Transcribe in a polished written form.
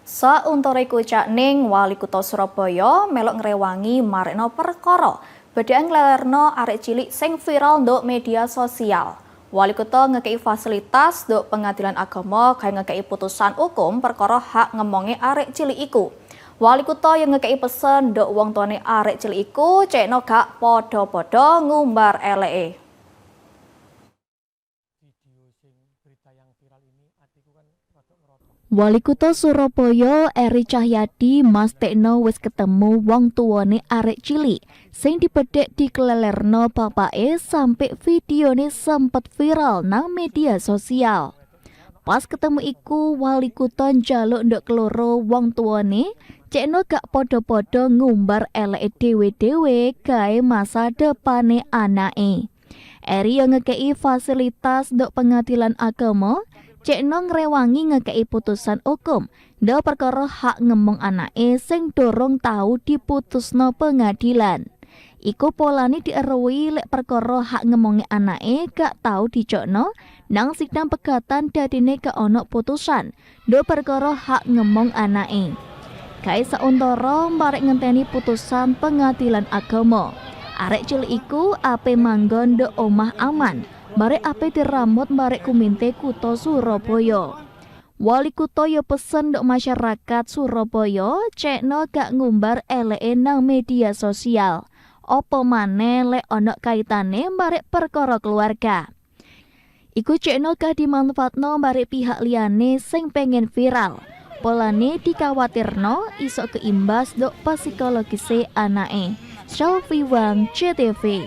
Sauntara iku, Cak Ning, Wali Kutha Surabaya melok ngrewangi marekno perkara bedhekan nglelerno arek cilik sing viral nduk media sosial. Wali Kutha ngekei fasilitas nduk Pengadilan Agama gawe ngekei putusan hukum perkara hak ngemonge arek cilik iku. Wali Kutha yang ngekei pesen nduk wong tuane arek cilik iku cekno gak padha-padha ngumbar eleke. Video sing berita yang viral ini atiku kan rada ngerotok. Wali Kutha Surabaya Eri Cahyadi mastekno wis ketemu wong tuwane arek cilik sing dibedhek diklelerno bapake sampe videone sempet viral nang media sosial. Pas ketemu iku, Wali Kutha njaluk nduk keloro wong tuwane cekno gak padha-padha ngumbar eleke dhewe-dhewe gawe masa depane anake. Eri yang ngekei fasilitas nduk Pengadilan Agama cekno ngrewangi ngekei putusan hukum nduk perkara hak ngemong anake sing durung tau diputusno pengadilan. Iku polane dieruhi lek perkara hak ngemonge anake gak tau dicokno nang sidang pegatan, dadine gak ono putusan nduk perkara hak ngemong anake. Gawe sauntara barek ngenteni putusan Pengadilan Agama, arek cilik iku ape manggon nduk omah aman barek ape diramut barek Komite Kutha Surabaya. Wali Kutha yo pesen nduk masyarakat Surabaya cekno gak ngumbar eleke nang media sosial. Apa maneh lek ana kaitane barek perkara keluarga. Iku cekno gak dimanfaatno barek pihak liyane sing pengen viral. Polane dikawatirno iso keimbas nduk psikologise anake. Shelfie Wang, JTV.